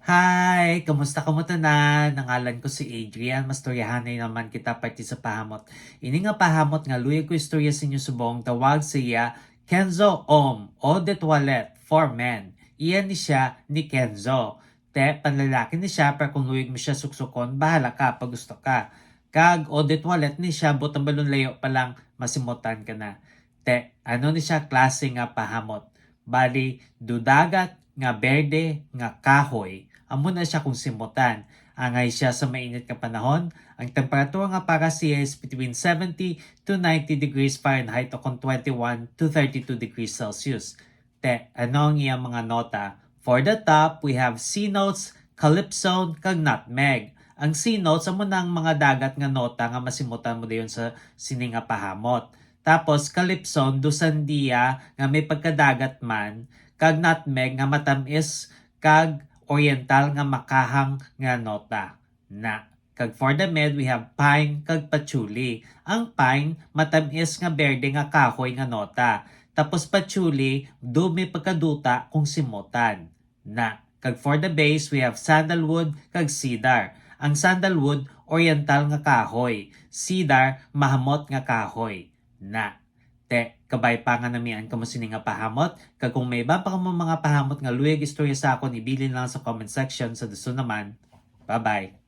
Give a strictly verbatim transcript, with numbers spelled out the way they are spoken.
Hi! Kamusta kamo tanan? Ang ngalan ko si Adrian. Mastoryahanay naman kita parte sa pahamot. Ini nga pahamot nga luyag ko istorya sa inyo subong, tawag sa iya Kenzo Om, Eau de Toilette for Men. Iya ni siya ni Kenzo. Te, panlalaki ni siya, pero kung luyag mo siya suksukon, bahala ka pag gusto ka. Kag Eau de Toilette ni siya, butang balon layo pa lang, masimutan ka na. Te, ano ni siya klase nga pahamot? Bali, dudagat nga berde nga kahoy, amo na siya kung simutan. Angay siya sa mainit nga panahon, ang temperatura nga para siya is between seventy to ninety degrees Fahrenheit o kung twenty-one to thirty-two degrees Celsius. Te, ano ang iyang mga nota? For the top, we have sea notes, calypso, kag nutmeg. Ang sea notes, amo na ang mga dagat nga nota nga masimutan mo dayon sa sini nga pahamot. Tapos, calypso, dusandia nga may pagkadagat man, kag nutmeg nga matamis kag oriental nga makahang nga nota. Na. Kag for the mid, we have pine kag patchouli. Ang pine, matamis nga berde nga kahoy nga nota. Tapos patchouli, do may pagkaduta kung simutan. Na. Kag for the base, we have sandalwood kag cedar. Ang sandalwood, oriental nga kahoy. Cedar, mahamot nga kahoy. Na. Te, kabay pa nga namian kamo sini nga pahamot, kag kung may iban pa kamo mga pahamot nga luyag istorya sa akon, ibilin lang sa comment section. Sa dason naman, bye-bye.